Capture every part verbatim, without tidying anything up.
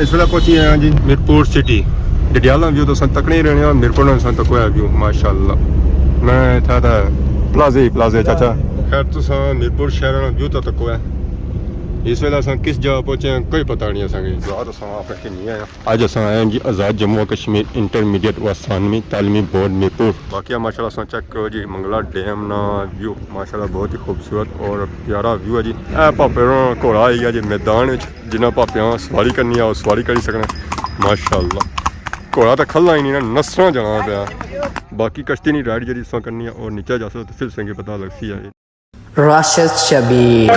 اس ویلے پہنچی آیا جی میرپور سٹی۔ ڈڈیال نا ویو تساں تکنے ہی رہنے ہو، میرپور نا تساں تکو ہے ویو، ماشاءاللہ۔ میں اتھا تھا پلازے ہی پلازے، چاچا۔ خیر، تساں میرپور شہر نا ویو تو تکو ہے۔ اس ویلے اساں کس جگہ پہنچے ہیں، کوئی پتہ نہیں اساں کی۔ آج اساں آپ کے نہیں آیا۔ آج اساں آئے ہیں جی آزاد جموں و کشمیر انٹرمیڈیٹ و ثانوی تعلیمی بورڈ میرپور۔ باقی ماشاءاللہ اساں چیک کرو جی منگلا ڈیم نا ویو، ماشاءاللہ بہت ہی خوبصورت اور پیارا ویو ہے جی۔ اے پاپے نا گھوڑا آئی گیا جی میدان وچ، جنہاں پاپیاں سواری کرنی ہے، او سواری کری سکنے۔ ماشاءاللہ گھوڑا تے کھلنا ہی نہیں نا، نسنا جانا پیا۔ باقی کشتی نی رائڈ جیڑی اساں کرنی ہے، اور نیچے جاسو تو پھر سنگے پتہ لگسی ہے۔ راشد شبیر۔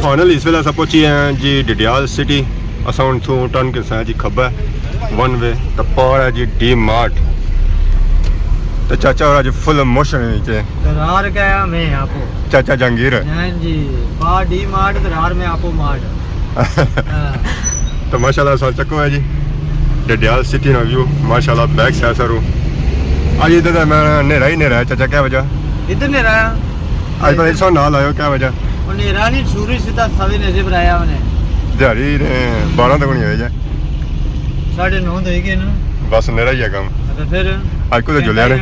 فائنل اس ویلے اساں پہنچی ہیں جی ڈڈیال سٹی۔ اساں ہن اتھوں ٹرن کرساں جی کھبا، ون وے۔ تے پار ہے جی ڈی مارٹ۔ تے چاچا ہور اج فل ایموشن وچ ہے۔ درار گیا میں آپو۔ چاچا جہانگیر۔ ہاں جی، پار ڈی مارٹ، درار میں آپو مارٹ۔ ہاں۔ تو ماشاءاللہ سر چکو ہے جی ڈڈیال سٹی نا ویو، ماشاءاللہ بیک سائیڈ ساروں۔ اج ادھر تے میں نیرا ہی نیرا ہے، چاچا کیا وجہ؟ ادھر نیرا ہے۔ اج پر ایسا نال آیو، کیا وجہ؟ وہ نیرا نہیں، سورج سیدھا سوے نیزے پر آیا انہیں۔ دیہاڑی نے بارہ تک نہیں ہوئے جا۔ ساڑھے نو تو ہی گئے نا۔ بس نیرا ہی ہے کم۔ اچھا پھر؟ اج کو تو جلیا نے۔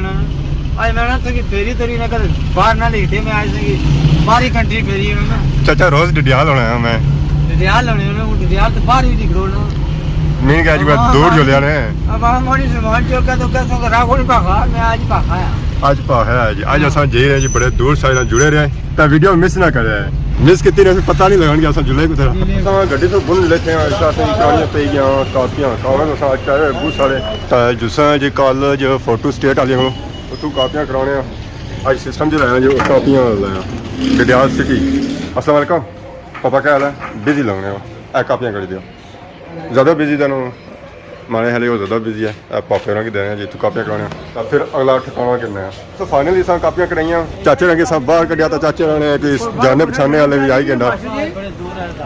اج میں نا تھوڑی پھیری تری نہ کر باہر نہ لکھتے، میں اج تھوڑی باہر ہی کنٹری پھیری ہوں نا۔ چاچا روز ڈڈیال ہونا ہے میں۔ ڈڈیال ہونے ہونے، وہ ڈڈیال تو باہر ہی نکلو نا۔ میں کہ اج بڑا دور جلیا نے۔ اب ہم موڑی سلمان چوک کا تو کیا سو راہ کو نہیں پاکا، میں اج پاکا ہے۔ اج پاکا ہے جی، اج اساں جائی رہے ہیں جی، بڑے دور سارے نال جڑے رہے۔ تے ویڈیو مس نہ کرے۔ مس کیتی نے پتہ نہیں لگن کہ اساں جلے کتھے۔ اساں گڈی تو بن لیتے ہیں، اس طرح سے کہانیاں پہ گیا، کاپیاں، کاغذ اساں اچھا ہے، بہت سارے۔ تے جساں جی کالج فوٹو سٹیٹ والے ہوں، اتھوں کاپیاں کرانے ہیں۔ اج سسٹم جو لایا جی، وہ کاپیاں لایا۔ ڈڈیال سٹی۔ السلام علیکم۔ پاپا کیا حال ہے؟ بزی لگنے ہو۔ اے کاپیاں کری دیو۔ زیادہ بزی تینوں مانے ہلے ہو، زیادہ بزی ہے۔ اے پاپے ہوراں کی دینے ہیں جی، اتھوں کاپیاں کرانے ہیں۔ تے پھر اگلا ٹھکانا کرنا ہے۔ تو فائنلی اساں کاپیاں کرائیاں۔ چاچے ہوراں کی سب باہر کڈیا، تے چاچے ہوراں نے کوئی جاننے پچھاننے والے بھی آئی گنڈا۔ کیا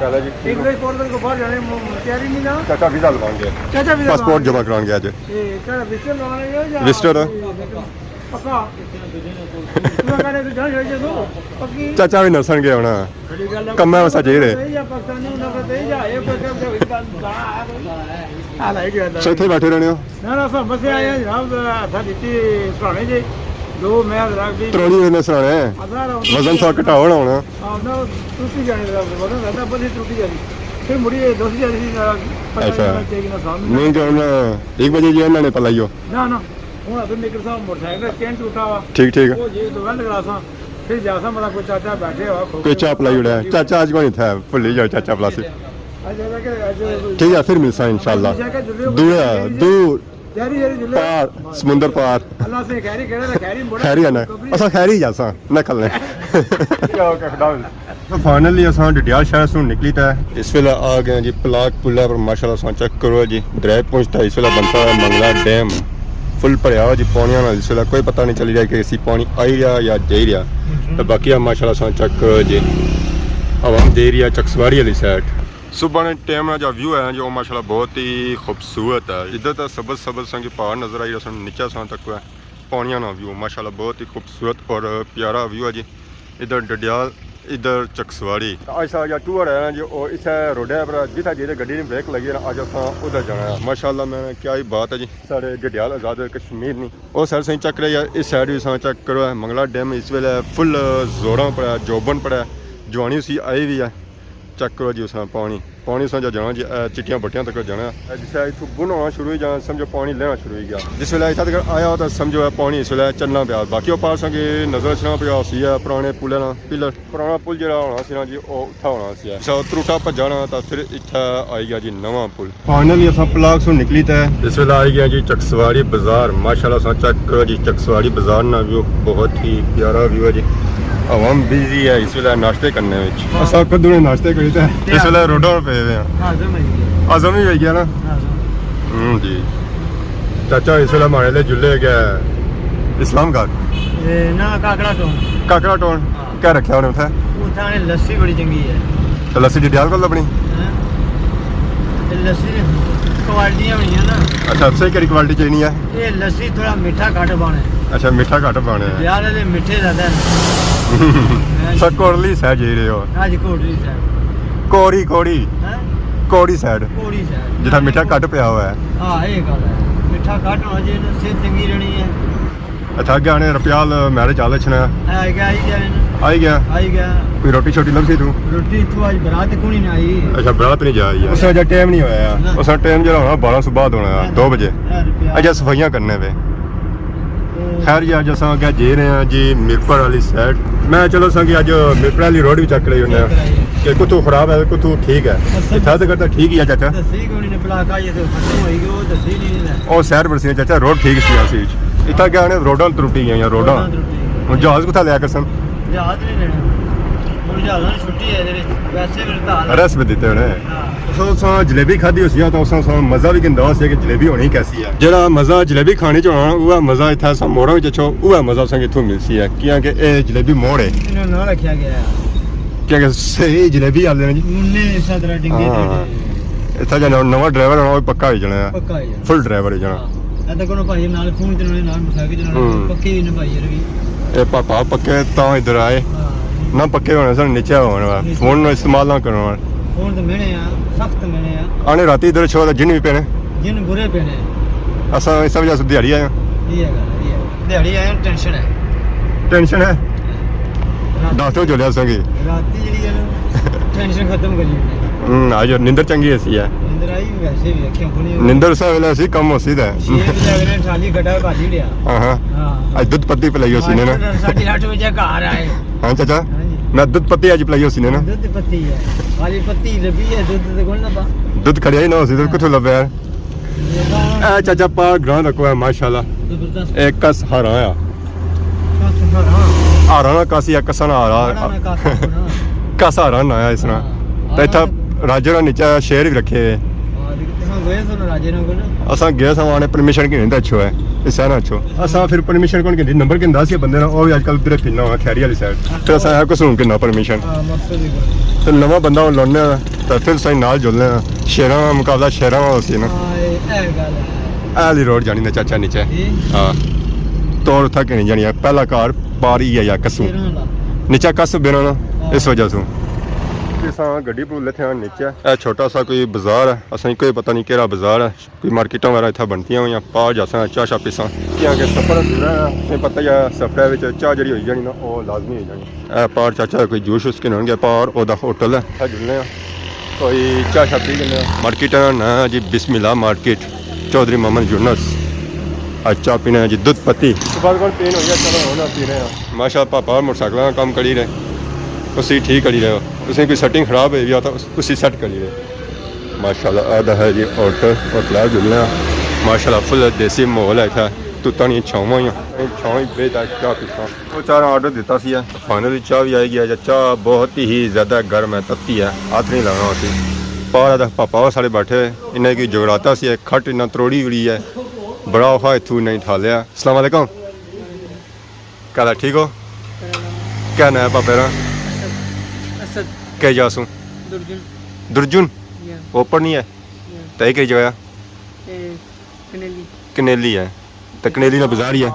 حال ہے جی؟ ایک بجے پہنچ کر باہر جانے، تیاری نہیں نا۔ چاچا ویزا لوان گیا۔ چاچا ویزا پاسپورٹ لوان جمع کران گیا جی۔ اے، کیا وزٹر لوان گیا یا وزٹر؟ پکا۔ تساں کہنے تو جان چھوڑی دو، پکی۔ چاچا بھی نسن گیا ہونا۔ بڑی گل ہے۔ کمے واسطے جائی رہے۔ یا پاکستانی ہونا پتہ ہے، یا یہ کوئی کم سے ہوئی بات، ہاں، ہاں، ہاں۔ سو اتھے بیٹھے رہنے ہو؟ نہ، نہ، سب بس آئے ہیں جناب، ہتھا دیتی سرانے جی، دو میں ذرا بھی تروڑی ہوئے نے سرانے۔ وزن تھوڑا گھٹاؤ ہونا ہونا۔ ہاں، نہ، ٹوٹی جانی ذرا، وزن زیادہ بڑی ٹوٹی جانی۔ پھر مڑی یہ دوسری جانی سی ذرا، پتہ اچھا۔ نہیں لگنا چاہیے نا سامنے۔ نہیں تو ہن ایک بجے جی انہاں نے پلائی ہو۔ نہ، نہ۔ ہن ابھی نکل سا موٹر سائیکل اسٹینڈ ٹوٹا ہوا۔ ٹھیک، ٹھیک۔ وہ جی تو بند کرا سا۔ پھر جا سا مطلب کوئی چاچا بیٹھے ہوا، کوئی چاہ پلائی اڑیا۔ چاچا اج کوئی نہیں تھا، بھلی جاؤ چاچا پلاسی۔ اچھا، اچھا، کہ اچھا، ٹھیک ہے، پھر ملسا انشاءاللہ۔ اچھا، کہ جلدی دور ہے، دور۔ جاری، جاری، جلدی۔ پار، سمندر پار۔ اللہ سے خیری کہنا تھا، خیری مڑا۔ خیری ہے نا؟ اساں خیری جاساں، نہ کھلنے۔ اوکے، خدا حافظ۔ تو فائنلی اساں ڈڈیال شہر سوں نکلی تے اس ویلے آ گئے ہیں جی پلاک پل پر۔ ماشاءاللہ اساں چیک کرو جی، دریائے پونچھ تے اس ویلے بنتا ہے منگلا ڈیم، فل بھریا ہوا جی پانیاں نال۔ اس ویلے کوئی پتہ نہیں چلی رہا کہ اسی پانی آئی رہا یا جائی رہا۔ تو باقی ماشاءاللہ اساں چیک کرو جی، عوام جائی رہی ہے چکسواری والی سائیڈ۔ صبح نے ٹائم نا جو ویو ہے جو ماشاءاللہ بہت ہی خوبصورت ہے۔ ادھر تے سبز سبز سنگ پہاڑ نظر آئی رہا سن، نیچے اساں تک ہے پانیاں نا ویو ماشاءاللہ بہت ہی خوبصورت اور پیارا ویو ہے جی۔ ادھر ڈڈیال، ادھر چکسواری۔ اج ساڑا جیہڑا ٹور ہے نا جی، او اسے روڈے پر جتھے جتھے گڈی نی بریک لگی ہے نا، اج اساں ادھر جانا ہے۔ ماشاءاللہ میں کیا ہی بات ہے جی، ساڑے ڈڈیال آزاد کشمیر نی۔ او سائیڈ سائیں چیک کرے یار، اس سائیڈ وی ساں چیک کرو، منگلا ڈیم اس ویلے فل زوراں پر ہے، جوبن پر ہے، جوانی اسی آئی وی ہے۔ چیک کرو جی، اس نا پانی، پانی اس نا جا جانا جی، اے چٹیاں بٹیاں تک جانا۔ اے جس ویلے اتھوں بن ہونا شروع ہوئی جانا، سمجھو پانی لینا شروع ہوئی گیا۔ جس ویلے اتھا تک آیا ہو تاں سمجھو اے پانی اس ویلے چلنا پیا۔ باقی او پار ساں کی نظر اچھنا پیا سی اے پرانے پل نا پلر۔ پرانا پل جیہڑا ہونا سی نا جی، او اتھا ہونا سی۔ سو تروٹا بھجا نا تاں پھر اتھا آئی گیا جی نواں پل۔ فائنلی اساں پلاک سوں نکلی تے اس ویلے آئی گیا جی چکسواری بازار۔ ماشاءاللہ اساں چیک کرو جی، چکسواری بازار نا ویو بہت ہی پیارا ویو ہے جی۔ عوام بزی ہے اس ویلے ناشتے کرنے وچ۔ ہاں۔ اساں کدوں نے ناشتے کری تے اس ویلے روڈاں پر پے ہوئے ہیں۔ ہاں، ہضم ہوئی گیا۔ ہضم ہی ہوئی گیا نا؟ ہاں، ہضم۔ ہوں جی۔ چاچا اس ویلے ماڑے لے جلے گئے اسلام گھر۔ اے، نہ، کاکڑا ٹاؤن۔ کاکڑا ٹاؤن؟ ہاں۔ کیا رکھیا انہیں اتھے؟ اتھے انہیں لسی بڑی چنگی ہے۔ تے لسی ڈڈیال کول لبنی؟ ہاں۔ تے لسی دی کوالٹیاں ہونیاں نا۔ اچھا، تساں کیڑی کوالٹی چاہنی ہے؟ اے لسی تھوڑا میٹھا گھٹ پانے۔ اچھا، میٹھا گھٹ پانے۔ ڈڈیال والے میٹھے زیادہ ہیں۔ سا کوڑلی سائیڈ جائی رہے ہو؟ اج کوڑلی سائیڈ۔ کوڑی، کوڑی۔ ہیں؟ کوڑی سائیڈ۔ کوڑی سائیڈ۔ جتھا میٹھا گھٹ پیا ہوا ہے۔ ہاں، یہ گل ہے۔ میٹھا گھٹ ہونا چاہیے، صحت چنگی رہنی ہے۔ اچھا، اگے آنے رپیال میرج ہال اچھنا ہے۔ آئی گیا، آئی گیا۔ آئی گیا؟ آئی گیا۔ کوئی روٹی شوٹی لبسی تو؟ روٹی تو اج برات کونی نہ آئی۔ اچھا، برات نہیں جائی ہے۔ اس وجہ ٹائم نہیں ہویا ہے۔ نہ۔ اس ٹائم جڑا ہونا بارہ سو بعد ہونا ہے، نہ۔ دو بجے۔ اچھا، صفائیاں کرنے پہ۔ خیر جی، اج اساں اگے جی رہے ہیں جی میرپور والی سائیڈ۔ میں چلو اساں کی اج میرپور والی روڈ بھی چیک کرائی ہونے ہیں کہ کتھوں خراب ہے، کتھوں ٹھیک ہے۔ اتھا تک تو ٹھیک ہی ہے چاچا۔ دسی کوئی نہیں، پلاکا یہ تو ختم ہوئی گئی، وہ دسی نہیں ہے۔ او سائیڈ پر سی چاچا، روڈ ٹھیک سی اسی وچ۔ اتھا کیا نے روڈاں ترٹی گئیاں، روڈاں۔ روڈاں ترٹی گئیاں۔ ہن جہاز کتھا لیا کرسن؟ جہاز نہیں لینا۔ ہن جہازاں نے چھٹی ہے، ویسے بھی ہڑتال ہے۔ ریسٹ بھی دیتے ہونے۔ ہاں۔ اساں، اساں جلیبی کھادی ہوسی آ، تاں اساں، اساں مزہ وی گھندا ہوسی کہ جلیبی ہونی کیسی ہے۔ جیڑھا مزہ جلیبی کھانے چ ہونا، اوہے مزہ اتھے اساں موڑاں وچ اچھو، اوہے مزہ اساں کی اتھوں ملسی ہے، کیاں کہ اے جلیبی موڑ ہے۔ انہاں ناں رکھیا گیا ہے۔ کیاں کہ صحیح جلیبی آلے نے جی۔ منہ اس طرح ڈنگے ہاں۔ ڈنگے۔ اتھا جا نواں ڈرائیور ہونا، او پکا ہوئی جانا ہے۔ پکا ہوئی جانا۔ فل ڈرائیور ہوئی جانا۔ ہاں۔ اے تے کونو بھائی نال فون چلانے، نال موٹرسائیکل چلانے، ہوں۔ پکے ہی نے بھائی یار وی۔ اے پاپا پکے تاں ادھر آئے۔ ہاں۔ نہ پکے ہونے سن، نیچے ہونا۔ نیچے۔ فون نو استعمال نہ کرنا۔ فون تے مینے آ، سخت مینے آ۔ آنے راتی ادھر چھوڑا جن بھی پینے۔ جن برے پینے۔ اساں اس وجہ سے دیہاڑی آئے ہیں۔ یہ ہے گل، یہ ہے۔ دیہاڑی آئے ہیں، ٹینشن ہے۔ ٹینشن ہے؟ رات-، ڈاکٹر جو لیا سنگی۔ راتی جڑی ہے نا، ٹینشن ختم کری دیتی۔ ہوں، آج نیندر چنگی ایسی ہے۔ نیندر آئی ویسے بھی، اکھیاں کھلی ہوئی۔ نیندر اسا ویلے اسی کم ہوسی تے۔ چھ بجے اگلے ٹرالی کھڈا بھاجی لیا۔ ہاں، ہاں۔ ہاں۔ اج دودھ پتی پلائی ہوسی نے نا۔ ماسٹر ساڑھے اٹھ بجے گھر آئے۔ ہاں چاچا، ہاں جی۔ میں دودھ پتی اج پلائی ہوسی نے نا۔ دودھ پتی ہے۔ خالی پتی لبھی ہے، دودھ تے کول نہ پا۔ دودھ کھڑیا ہی نہ ہوسی تے کتھوں لبھے ہے؟ یہ تو اے چاچا پا گراں رکھو ہے ماشاءاللہ۔ زبردست۔ اے کس ہاراں آ۔ کس ہاراں۔ ہاراں نا کس یا کساں نا ہارا۔ ہاراں نا کس ہاراں۔ کس ہاراں نا آیا اس نا۔ ہاں۔ تے اتھا راجے نا نیچا شیر بھی رکھے ہوئے۔ ہاں، تے تساں گئے سو نا راجے نا کول؟ اساں گئے ساں، آنے پرمیشن کی نہیں تے اچھو ہے۔ اس سارا اچھو۔ اساں پھر پرمیشن کون کہندی؟ نمبر کہندا سی بندے نا، او بھی اج کل ادھر پھرنا ہوا کھیری والی سائیڈ۔ پھر اساں آخیا کسوں کہنا پرمیشن۔ ہاں، مقصد ہی کوئی۔ تے نواں بندہ ہن لانے آ، تے پھر سائیں نال جلنے آ۔ شیراں نا مقابلہ شیراں نا ہوسی نا۔ ہاں، اے، اے گل ہے۔ اے آلی روڈ جانی نے چاچا نیچے۔ جی۔ ہاں۔ توڑ اتھا کہنی جانی ہے۔ پہلا گھر پار ہی ہے یا کسوں۔ شیراں والا۔ نیچے کس بینا نا، ہاں۔ اس وجہ سوں۔ اساں گڈی پول اتھے آن نیچے۔ اے چھوٹا سا کوئی بازار ہے، اساں کوئی پتہ نہیں کیڑا بازار ہے۔ کوئی مارکیٹاں وغیرہ اتھا بنتیاں ہوئیاں، پار جاساں، چاہ شاہ پیساں۔ کیاں کہ سفر دور ہے، تساں پتہ ہی ہے، سفرے وچ چاہ جڑی ہوئی جانی نا، او لازمی ہوئی جانی۔ اے پار چاچا کوئی جوس شوس گھنن گیا، پار او دا ہوٹل ہے، اتھا جلنے آں۔ کوئی چاہ شاہ پی گھننے آں۔ مارکیٹ نا ناں ہے جی بسم اللہ مارکیٹ، چوہدری محمد یونس۔ اج چاہ پینے آں جی دودھ پتی۔ صبح کول پین ہوئی ہے، چلو ہن پینے آں۔ ماشاءاللہ پاپا موٹرسائیکل نا کام کری رہے، اسی ٹھیک کری رہے، اسی کوئی سیٹنگ خراب ہوئی ہوئی آ تاں اسی سیٹ کری رہے۔ ماشاءاللہ، اے دا ہے جی ہوٹل، ہوٹل ہے جلنے آں۔ ماشاءاللہ، فل دیسی ماحول ہے اتھا۔ تتاں نیاں چھاواں ہیاں۔ اے چھاواں ہی بہت ہے، چاہ پیساں۔ او چاہ نا آرڈر دیتا سی ہے۔ فائنلی چاہ بھی آئی گیا ہے۔ چاہ بہت ہی زیادہ گرم ہے، تتی ہے۔ ہاتھ نہیں لانا ہوسی۔ پار دا پاپا وہ سارے بیٹھے ہوئے۔ انہیں کی جگراتا سی ہے، کھٹ انہاں تروڑی اڑی ہے۔ بڑا اوکھا اتھوں انہیں ٹھالیا۔ السلام علیکم۔ کیا حال ہے؟ ٹھیک ہو؟ کیا ناں ہے پاپے نا؟ اسد۔ اسد۔ کیا جا سوں؟ درجن۔ درجن؟ یا۔ اوپر نہیں ہے؟ یا۔ تائی کئی جگہ ہے؟ اے، کنیلی۔ کنیلی ہے۔ تے کنیلی نا بازار ہی ہے؟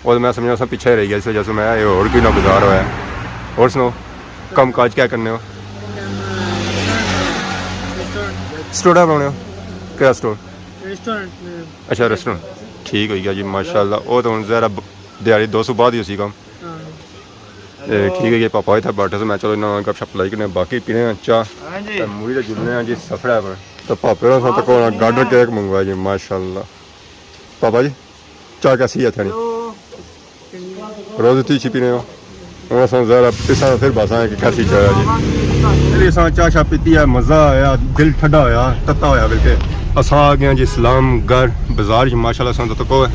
وہ تو میں سمجھا سا پیچھے رہ گیا، اس وجہ سے میں، اے اور کوئی نہ بازار ہویا ہے۔ اور سناؤ، کم کاج کیا کرنے ہو؟ ریسٹورنٹ۔ سٹور بنانے ہو؟ کیا سٹور؟ ریسٹورنٹ۔ اچھا، ریسٹورنٹ۔ ٹھیک ہوئی گیا جی، ماشاءاللہ۔ او تو ہن ذرا ب-، دیہاڑی دو سو بعد ہی ہوسی کم۔ ہاں۔ اے، ٹھیک ہے، یہ پاپا اتھا بیٹھے سے، میں چلو انہاں نال گپ شپ لائی کنے باقی پینے آں چاہ۔ ہاں جی۔ تے موڑی تے جلنے آں جی سفرے پر۔ تے پاپے ہوراں ساں تکو گارڈر کیک منگوایا جی، ماشاءاللہ۔ پاپا جی، چاہ کیسی ہے تھانی؟ روز اتھی چی پینے ہو؟ ہن اساں ذرا پیساں پھر باساں کہ کیسی چاہ ہے جی۔ پھر اساں چاہ شاہ پیتی ہے، مزہ آیا، دل ٹھڈا ہویا، تتا ہویا بلکہ۔ اساں آ گئے ہاں جی اسلام گڑھ بازار چ، ماشاءاللہ اساں تکو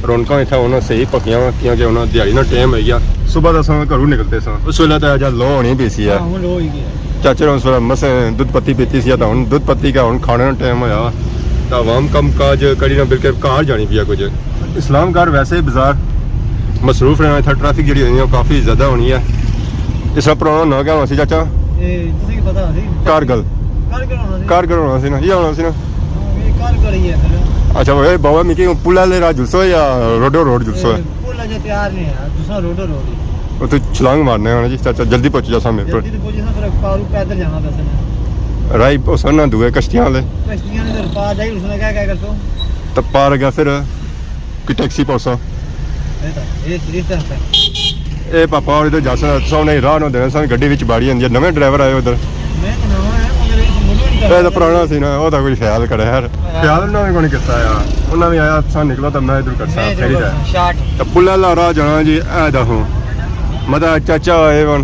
رونقاں اتھا ہن صحیح پکیاں وا، کیونکہ ہن دیہاڑی نا ٹائم ہوئی گیا۔ صبح تے اساں گھروں نکلتے ساں، اس ویلے تے اجا لو ہونی پئی سی ہے۔ ہاں، ہن لو ہوئی گئی ہے۔ چاچے نے اس ویلے مسے دودھ پتی پیتی سی، تے ہن دودھ پتی کیا، ہن کھانے نا ٹائم ہویا۔ تے عوام کم کاج کری نا، بلکہ کار جانی پیا کچھ۔ اسلام گڑھ ویسے ہی بازار مصروف رہنا، اتھا ٹریفک جیڑی ہونی ہے، او کافی زیادہ ہونی ہے۔ اس طرح پرانا ناں کیا ہونا سی چاچا؟ اے، تساں کی پتہ ہوسی؟ کارگل۔ کارگل ہونا سی۔ کارگل ہونا سی نا، یہ ہونا سی نا۔ ہاں، یہ کارگل ہی ہے پھر۔ اچھا، اے بابا، مکی پل آلے راہ جلسو یا روڈو روڈ جلسو ہے؟ اے، پل اجے تیار نہیں ہے، دوسرا روڈو روڈ ہی۔ اتھوں چھلانگ مارنے آں جی، چاچا جلدی پہنچی جاساں ہمیرپور۔ جلدی تو پہنچی ساں، پھر پاروں پیدل جانا پیسا نا۔ راہی اس نا دوئے کشتیاں والے۔ کشتیاں نے پھر پار جائی، اس نے کیا کیا کرسو؟ تو پار گیا پھر کوئی ٹیکسی پکڑساں۔ اے پاپا اور ادھر جاساں، تساں انہیں راہ نہ دینا، ساں گڈی وچ باڑی ہوندی ہے، نویں ڈرائیور آئے ادھر۔ میں تو نواں ہے، مگر اس ملک دا اے تو پرانا سی نا، وہ تو کوئی خیال کرے یار۔ خیال انہاں وی کوئی کیتا یار۔ انہاں وی آیا، تساں نکلو تے میں ادھر کرساں، میں ادھر پھر ہی جائے۔ کرساں، شارٹ۔ تے پل آلا راہ جانا جی، اے دیکھو۔ مطلب چاچا آئے ہن۔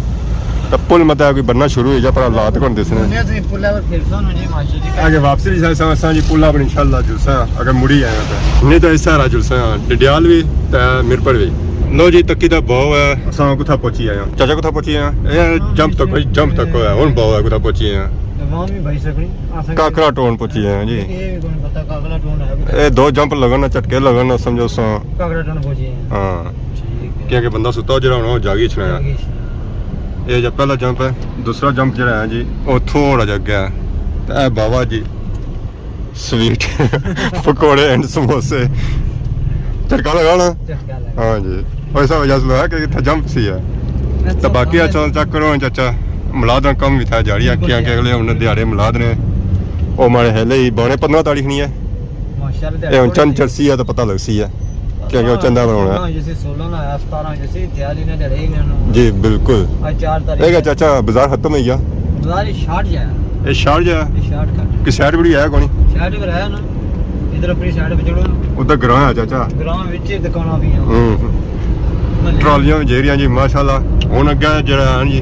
تے پل مطلب کوئی بننا شروع ہوئی جا، پر حالات کون دسنے۔ میں تو پل آلا پھرساں نا جی، ماشاء اللہ۔ اگے واپسی وی اساں، اساں جی پل آلا انشاءاللہ جلساں، اگر مڑی آئے تے۔ نہیں تے اس طرح جلساں، ڈڈیال وی تے میرپور وی۔ لو جی، تکی تے بہو ہے، اساں کتھا پہنچی آئے ہاں۔ چاچا کتھا پہنچی آئے ہاں؟ اے جمپ تک، جمپ تک ہے، ہن بہو ہے کتھا پہنچی آئے ہاں۔ عوام بھی بھائی سکڑی، آ سکڑی۔ کاکرا ٹون پہنچی آئے ہاں جی۔ اے بھی کوئی پتہ کاکرا ٹون ہے۔ اے دو جمپ لگن نا، جھٹکے لگن نا، سمجھو ساں۔ کاکرا ٹون پہنچی آئے ہاں۔ ہاں۔ ٹھیک ہے۔ کیونکہ بندہ ستا جڑا ہونا، او جاگی اچھنا ہے۔ جاگی اچھنا۔ اے جا پہلا جمپ ہے، دوسرا جمپ جڑا ہے جی، او تھوڑا جا اگے ہے۔ تے اے بابا جی، سویٹ، پکوڑے اینڈ سموسے۔ جھٹکا لگا نا؟ جھٹکا لگا۔ ہاں جی۔ ویسا وجہ سے لگا کہ اتھا جمپ سی ہے۔ اچھا، تو باقی اچھا۔ اچھا چیک کرو چاچا، ملاد نا کم وی تھا جاری، بالکل آکھیا کہ جاری۔ اگلے ہن دیہاڑے ملاد نے۔ او ماڑے ہیلے ہی بانے پندرہ تاریخ نہیں ہے۔ ماشاءاللہ، اے ہن چند چڑھسی ہے تو پتہ لگسی ہے۔ کیونکہ او چندہ بنانا ہے۔ سولہ جیسے سولہ نا آیا، ستارہ جیسے تیاری نے لڑے ہی نے۔ جی، بالکل۔ آج چار تاریخ اے کیا ہے۔ چاچا، بازار ختم ہوئی گیا؟ بازار ہی شارٹ جایا۔ اے شارٹ جایا؟ اے شارٹ کٹ۔ کہ سائیڈ بڑی آیا کونی؟ سائیڈ پر آیا نا۔ ادھر اپنی سائیڈ پہ چڑھو نا۔ ادھر گراں ہے چاچا۔ گراں وچ دکاناں بھی ہیں۔ ہوں۔ محلے۔ ٹرالیاں بھی جیریاں جی، ماشاءاللہ۔ ہن اگے جڑا ہے جی۔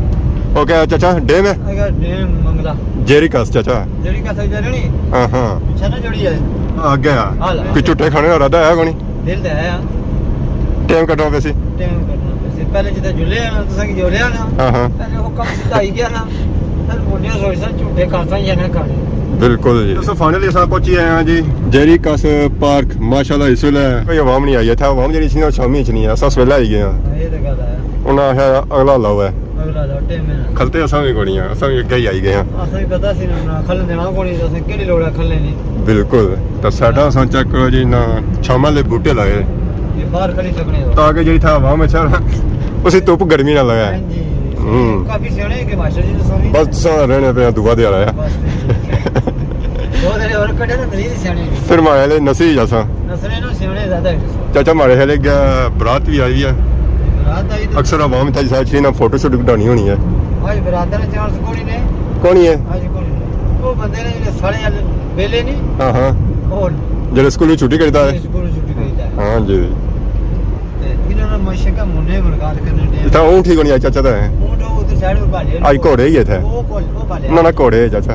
او کیا چاچا، ڈیم ہے؟ اگے ڈیم منگلا۔ جیری کس چاچا؟ جیری کس جیری نہیں؟ ہاں، ہاں۔ پچھے نا جڑی ہے۔ اگے آ۔ ہاں، لا۔ کوئی جھٹے کھانے نا ارادہ ہے کونی؟ دل تے ہے۔ ٹائم کڈنا پیسی۔ ٹائم کڈنا پیسی۔ پہلے جتھے جلے آ نا، تساں کی جلے آ نا۔ ہاں، ہاں۔ پہلے وہ کم سیدھا ہی گیا نا۔ پھر منڈیاں سوچ ساں جھوٹے کھاساں یا نہ کھانے۔ بالکل جی۔ دوستو، فائنلی اساں پہنچی آئے ہاں جی۔ جیری کس پارک، ماشاءاللہ اس ویلے کوئی عوام نہیں آئی ہے۔ اتھے عوام جڑی سی نا، شامی اچ نہیں ہے۔ اساں اس ویلے آئی گئے ہاں۔ اے تے گل ہے۔ انہاں آخیا اگلا لاؤ ہے۔ اگلا لاؤ، ٹائم ہے نا۔ کھلتے اساں وی کونی آں، اساں وی اگے ہی آئی گئے ہاں۔ اساں وی پتہ سی نا، کھلن دینا کونی، اساں کیڑی لوڑ ہے کھلنے نی۔ بالکل۔ تے سائیڈاں اساں چیک کرو جی، نہ چھاواں آلے بوٹے لائے۔ یہ باہر کھلی سکنے ہو۔ تاکہ جیڑی تھا عوام اچھا، اسی دھپ گرمی نہ لگے۔ ہاں جی۔ ہوں۔ کافی سیانے کہ ماسٹر جی تساں وی۔ بس تساں رہنے پہ دعا دے رہا ہے۔ بس ٹھیک ہے۔ دو دن اور کٹے نا، مریض سیانے۔ پھر ماڑے آلے نسی جاساں۔ نسنے نا سیانے زیادہ ہے۔ چاچا، ماڑے خیال ہے کہ برات بھی آئی ہے۔ برات آئی تو اکثر عوام اتھا جیسا اچھی نا فوٹو شوٹ کڈانی ہونی ہے۔ آج برات نا چانس کونی نے۔ کونی ہے؟ آج کونی نے۔ وہ بندے نے جڑے ساڑے آلے بیلے نہیں۔ ہاں، ہاں۔ اور جڑے سکول میں چھٹی کرتا ہے۔ سکول چھٹی کرتا ہے۔ ہاں جی۔ تے انہاں نا مشق ہے منڈے ملاقات کرنے ٹائم۔ اتھا اونٹ ہی کونی آج چاچا تے ہے۔ اونٹ وہ ادھر سائیڈ پر پالے۔ آج گھوڑے ہی ہے اتھے۔ وہ کول، وہ پالے۔ نہ، نہ، گھوڑے ہے چاچا۔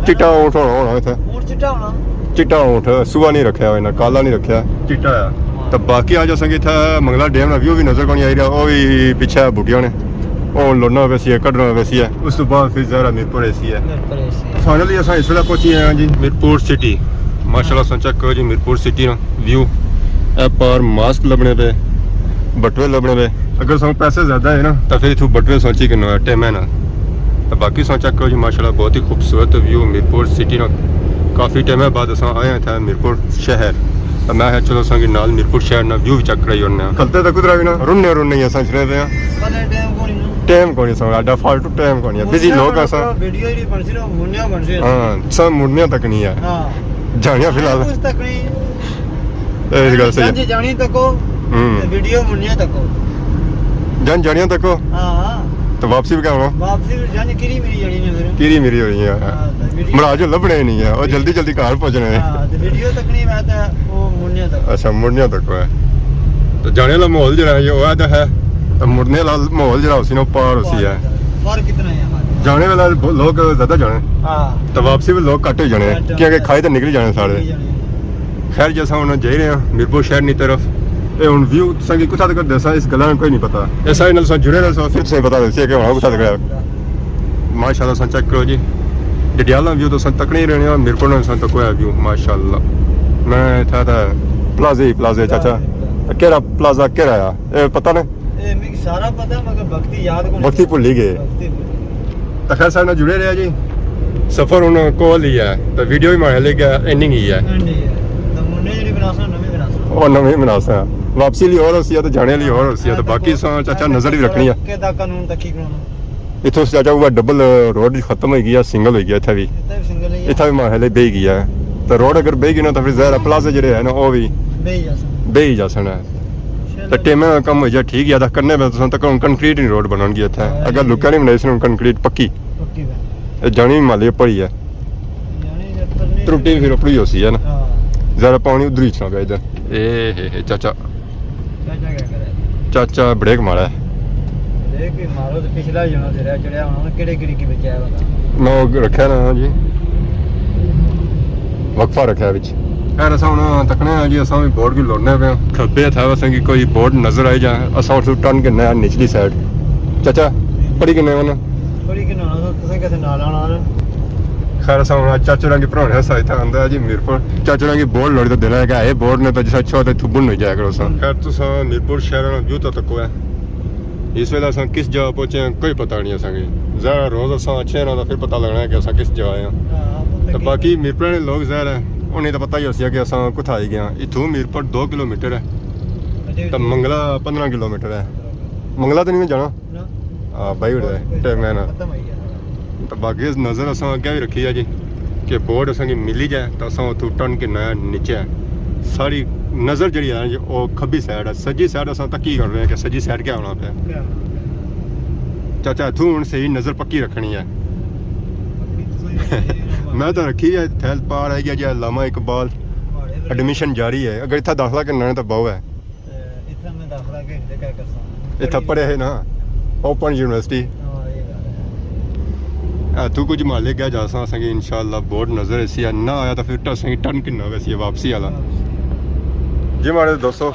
چٹا اونٹ ہونا، ہونا اتھے۔ اونٹ چٹا ہونا۔ چٹا اونٹ، سوا نہیں رکھیا ہوئے، نہ کالا نہیں رکھیا۔ چٹا ہے۔ ہاں۔ تے باقی آج اساں کی اتھے منگلا ڈیم نا ویو بھی نظر کونی آئی رہیا، او بھی پچھے بوٹیاں نے۔ او لونا ویسی ہے، کڈنا ویسی ہے۔ اس تو بعد پھر ظاہر ہے میرپور ایسی ہے۔ میرپور ایسی ہے۔ فائنلی اساں اس ویلے پہنچی آئے ہاں جی میرپور سٹی۔ ماشاءاللہ سن چیک کرو جی میرپور سٹی نا ویو۔ اے پار ماسک لبنے پہ، بٹوے لبنے پہ۔ اگر سن پیسے زیادہ ہے نا، تو پھر اتھوں بٹوے سوچی کہ نہ ٹائم ہے نا۔ تو باقی سن چیک کرو جی ماشاءاللہ بہت ہی خوبصورت ویو میرپور سٹی نا۔ کافی ٹائم ہے بعد اساں آئے ہیں اتھے میرپور شہر۔ تو میں آخیا چلو اساں کی نال میرپور شہر نا ویو بھی چیک کرائی ہونے ہیں۔ کھلتے تو کدھر بھی نا، رننے رننے ہی اساں چلے پے ہیں۔ پہلے ٹائم کونی نا۔ ٹائم کونی سن، اڈا فالتو ٹائم کونی ہے، بزی لوگ اساں۔ ویڈیو جی بنسی نا، منیا بنسی۔ ہاں، سن مڑنیا تک نہیں ہے۔ ہاں۔ جانیا فی الحال۔ اس تک نہیں۔ اے گل صحیح ہے۔ جنج جانی تکو، ہوں۔ تے ویڈیو منیا تکو۔ جنج جانیا تکو؟ ہاں، ہاں۔ تو واپسی بھی کیا ہونا؟ واپسی بھی جنج کیری میری جانی نے پھر۔ کیری میری ہونی ہے۔ ہاں، تے ویڈیو مڑا جو لبنے ہی نہیں ہے، وہ جلدی جلدی گھر پہنچنے ہیں۔ ہاں، تے ویڈیو تک نہیں، میں تے وہ منیا تک۔ اچھا، مڑنیا تک ہے۔ تو جانے والا ماحول جڑا ہے، وہ تو ہے۔ تو مڑنے والا ماحول جڑا اسی نا پار اسی ہے۔ پار کتنا ہے ہمارے؟ جانے والا لوگ زیادہ جانے۔ ہاں۔ تو واپسی بھی لوگ گھٹ ہی جانے، گھٹ۔ کیونکہ کھائی تو نکلی جانے سارے۔ نکلی جانے۔ خیر جی اساں ہن جائی رہے ہاں میرپور شہر نی طرف۔ اے ہن ویو تساں کی کتھا تک دساں اس گلاں نا کوئی نہیں پتہ۔ اس سارے نال تساں جڑے رہسو، پھر تساں پتہ لگسی کہ ہن کتھا تک ہے۔ ماشاءاللہ تساں چیک کرو جی۔ ڈڈیال نا ویو تساں تکنے ہی رہنے ہو، میرپور نا تساں تکو ہے ویو ماشاءاللہ۔ میں اتھا تے پلازے ہی پلازے چاچا۔ پلازے۔ کیڑا پلازہ کیڑا آ؟ اے پتہ نہیں۔ اے میکی سارا پتہ مگر بختی یاد کونی۔ بختی بھلی گئے۔ بختی بھلی گئے۔ تے خیر سارے نال جڑے رہیا جی۔ سفر ہن کول ہی ہے، تے ویڈیو وی ماڑے لے گیا اینڈنگ ہی ہے۔ اینڈنگ ہی ہے۔ تے منڈے جڑی بناساں، نویں بناساں۔ او نویں بناساں۔ واپسی لی ہور ہوسی ہے تے جانے لی ہور ہوسی ہے، تے باقی ساں چاچا نظر ہی رکھنی ہے۔ کدا قانون تکی کرونا۔ اتھوں چاچا وہ ڈبل روڈ ختم ہوئی گیا، سنگل ہوئی گیا اتھا بھی۔ اتھا بھی سنگل ہی ہے۔ اتھا بھی ماحول بہی گیا ہے۔ تے روڈ اگر بہی گئی نا، تو پھر ظاہر ہے پلازے جڑے ہیں نا، وہ بھی بہی جاسن۔ بہی جاسن ہے۔ چلو۔ تے ٹیمے نا کم ہوئی جا، ٹھیک ہے، تے کرنے میں تساں تک ہن کنکریٹ ہی روڈ بنان گیا اتھا۔ ہاں، اگر لکا نہیں بنائی سن کنکریٹ پکی۔ پکی بات۔ اے جانی بھی مالی اپر ہی ہے۔ جانی اپر نہیں۔ ترٹی پھر اپر ہی ہوسی ہے نا۔ ہاں۔ ذرا پانی ادھر ہی اچھنا پیا ادھر۔ اے ہے ہے چاچا۔ چاچا کیا کرے؟ چاچا بریک مارا ہے۔ بریک بھی مارو تو پچھلا ہی ہونا سی، چڑیا ہونا، کیڑے کیڑے کی بچایا ہونا۔ میں وہ رکھا نا جی۔ وقفہ رکھیا وچ۔ خیر، اساں ہن تکنے آں جی، اساں وی بورڈ کی لوڑنے پے آں۔ کھبے ہتھے اساں کی کوئی بورڈ نظر آئی جائے، اساں اس ٹرن کرنے آں نچلی سائیڈ۔ چاچا، پڑھی کنے ہونا؟ پڑھی کنے ہونا، تساں کسے نال آنا نا۔ خیر، اساں ہن چاچو رنگ پرانے سا اتھا آندا ہے جی میرپور۔ چاچو رنگ بورڈ لوڑی تو دینا ہے کہ اے بورڈ نے تو جسا چھو تے تھبن نہیں جایا کرو سا۔ خیر، تساں میرپور شہر نا ویو تو تکو ہے۔ اس ویلے اساں کس جگہ پہنچے ہیں، کوئی پتہ نہیں اساں کی۔ ذرا روز اساں اچھے نا تو پھر پتہ لگنا ہے کہ اساں کس جگہ آئے ہیں۔ ہاں، تے باقی میرپور نے لوگ ظاہر ہے، انہیں تو پتہ ہی ہوسی کہ اساں کتھا آئی گئے ہیں۔ اتھوں میرپور دو کلومیٹر ہے، تے منگلا پندرہ کلومیٹر ہے۔ منگلا تو نہیں جانا؟ ہاں، بھائی اڑے، ٹائم ہے نا۔ تے باقی نظر اساں اگے بھی رکھی ہے جی، کہ بورڈ اساں کی ملی جائے تو اساں اتھوں ٹرن کے نیا نیچے ہے۔ ساری نظر جڑی ہے نا جی، او کھبی سائیڈ ہے، سجی سائیڈ اساں تکی کر رہے ہیں کہ سجی سائیڈ کیا ہونا پیا۔ چاچا، اتھوں ہن صحیح نظر پکی رکھنی ہے۔ میں تو رکھی ہے، تھیل پار آئی گیا جی، علامہ اقبال۔ ایڈمیشن جاری ہے، اگر اتھا داخلہ کرنا ہے تو بہو ہے۔ اتھا میں داخلہ گھنٹے کیا کرساں؟ اتھا پڑھے ہے نا، اوپن یونیورسٹی۔ ہاں، یہ گل ہے۔ اتھوں کچھ محلے گیا جاساں، اساں کی انشاءاللہ بورڈ نظر ایسی ہے، نہ آیا تو پھر اساں کی ٹرن کرنا ویسی ہے واپسی والا۔ واپسی۔ جی ماڑے دوستو،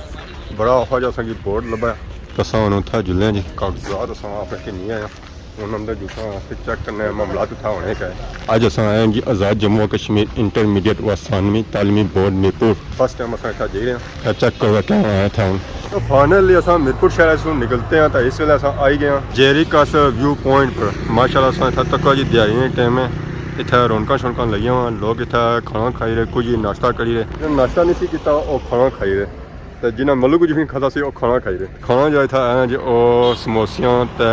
بڑا اوکھا جا اساں کی بورڈ لبھا ہے۔ تو اساں ہن اتھا جلنے جی، کاغذات اساں اپنے گھنی آئے ہاں۔ ہن اندر جلساں، پھر چیک کرنے آں معاملات اتھا ہونے کیا ہے۔ اج اساں آئے ہیں جی آزاد جموں و کشمیر انٹرمیڈیٹ و ثانوی تعلیمی بورڈ میرپور۔ فرسٹ ٹائم اساں اتھا جائی رہے ہیں۔ تے چیک کرو کیا ہونا ہے اتھا ہن۔ تو فائنلی اساں میرپور شہر سے نکلتے ہیں، تو اس ویلے اساں آئی گئے ہیں جیریکس ویو پوائنٹ پر۔ ماشاءاللہ اساں اتھا تکو جی دیہاڑی نے ٹائم ہے، اتھا رونقاں شونقاں لگیاں ہوئیاں، لوگ اتھا کھانا کھائی رہے، کچھ ناشتہ کری رہے، جنہاں ناشتہ نہیں سی کیتا وہ کھانا کھائی رہے۔ تے جنہاں ملک کچھ نہیں کھادا سی، او کھانا کھائی رہے۔ کھانا جو اتھا ہے نا جی، او سموسیاں تے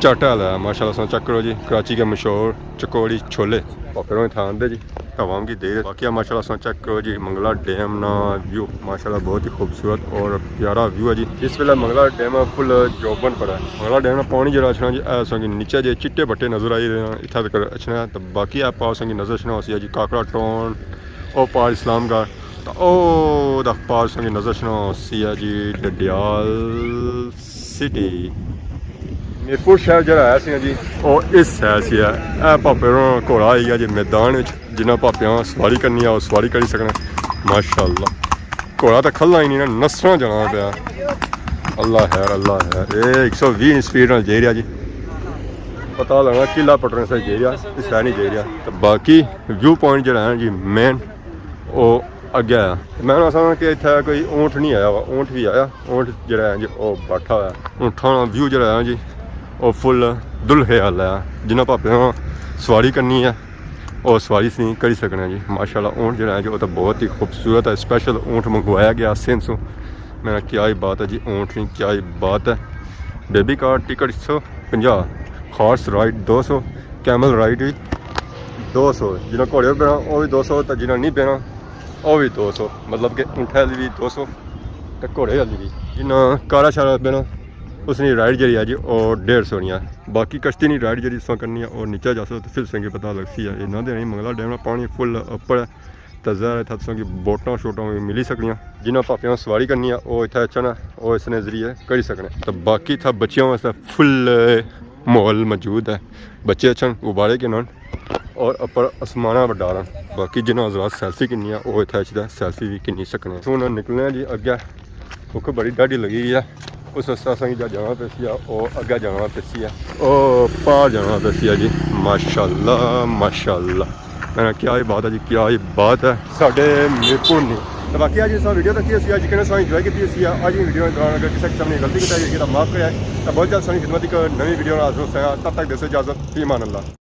چاٹ والا ہے۔ ماشاءاللہ سنا چیک کرو جی، کراچی کے مشہور چکوڑی چھولے۔ پاپے ہوراں اتھا آندے جی، عوام کی دے رہے۔ باقی ماشاءاللہ سنا چیک کرو جی، منگلا ڈیم نا ویو ماشاءاللہ بہت ہی خوبصورت اور پیارا ویو ہے جی۔ اس ویلے منگلا ڈیم فل جوبن پر ہے۔ منگلا ڈیم نا پانی جڑا اچھنا جی، اے سنگی نیچے جے چٹے بٹے نظر آئی رہے ہیں، اتھا تک اچھنا ہے۔ تو باقی اے پاس سنگی نظر اچھنا ہوسی ہے جی، کاکڑا ٹاؤن، او پار اسلام گڑھ۔ تے او دا پار سنگی نظر اچھنا ہوسی ہے جی ڈڈیال سٹی۔ میرپور شہر جڑا ہے سی جی، او اس سائیڈ سی ہے۔ اے پاپے ہوراں گھوڑا آئی گیا جی میدان وچ، جنہاں پاپیاں سواری کرنی ہے، او سواری کری سکنے۔ ماشاءاللہ۔ گھوڑا تے کھلنا ہی نہیں نا، نسنا جانا پیا۔ اللہ خیر، اللہ خیر۔ اے ایک سو ویہہ نی سپیڈ نال جائی رہیا جی۔ پتہ لگنا قلعہ پٹنے سے جائی رہیا، اس سائیڈ نہیں جائی رہیا۔ تے باقی ویو پوائنٹ جڑا ہے جی مین، او اگے آیا۔ میں انہاں سمجھا کہ اتھا کوئی اونٹ نہیں آیا ہوا، اونٹ بھی آیا، اونٹ جڑا ہے جی او بیٹھا ہوا ہے۔ اونٹاں نا ویو جڑا ہے جی او فل دلہے والا ہے، جنہاں پاپے نا سواری کرنی ہے او سواری سی کری سکنے جی۔ ماشاءاللہ اونٹ جڑا ہے جی او تو بہت ہی خوبصورت ہے، اسپیشل اونٹ منگوایا گیا سندھ سوں۔ میں کہا کیا ہی بات ہے جی، اونٹ نہیں کیا ہی بات ہے۔ بیبی کارٹ ٹکٹ ایک سو پنجاہ، ہارس رائڈ دو سو، کیمل رائڈ بھی دو سو، جنہاں گھوڑے پر بینا او بھی دو سو، تے جنہاں نہیں بینا او بھی دو سو، مطلب کہ اونٹے والی بھی دو سو تے گھوڑے والی بھی۔ جنہاں کارا شارا بینا اس نی رائڈ جڑی ہے جی او ڈیڑھ سو نی ہے۔ باقی کشتی نی رائڈ جڑی تساں کرنی ہے او نیچے جاسو تے پھر تساں کی پتہ لگسی ہے۔ اے نہ دے نہیں، منگلا ڈیم نا پانی فل اپر ہے۔ تے ظاہر ہے اتھا تساں کی بوٹاں شوٹاں وی ملی سکنیاں۔ جنہاں پاپیاں سواری کرنی ہے او اتھا اچھنا ہے، او اس نے ذریعے کری سکنے۔ تے باقی اتھا بچیاں واسطے فل ماحول موجود ہے۔ بچے اچھن، غبارے گھنن اور اپر آسمانہ وڈارن۔ باقی جنہاں حضرات سیلفی گھننی ہے او اتھا اچھدا سیلفی وی گھنی سکنے۔ اتھوں ہن نکلنے آں جی اگے، بھوک بڑی ڈاڈھی لگی ہوئی ہے۔ اس واسطے اساں کی جا جانا پیسی ہے، او اگے جانا پیسی ہے، او پار جانا پیسی ہے جی۔ ماشاءاللہ، ماشاءاللہ۔ میں کہا کیا ہی بات ہے جی، کیا ہی بات ہے۔ ساڈے میرپور نی۔ تے باقی اج اساں ویڈیو تکی ہوسی، اج کنے اساں انجوائے کیتی ہوسی۔ اج دی ویڈیو دوران اگر کسے قسم نی غلطی کوتاہی ہوئی ہے تاں معاف کرے۔ تے بہت جلد ساڈی خدمت اک نویں ویڈیو نال حاضر ہوساں۔ تب تک دیسو اجازت، فی امان اللہ۔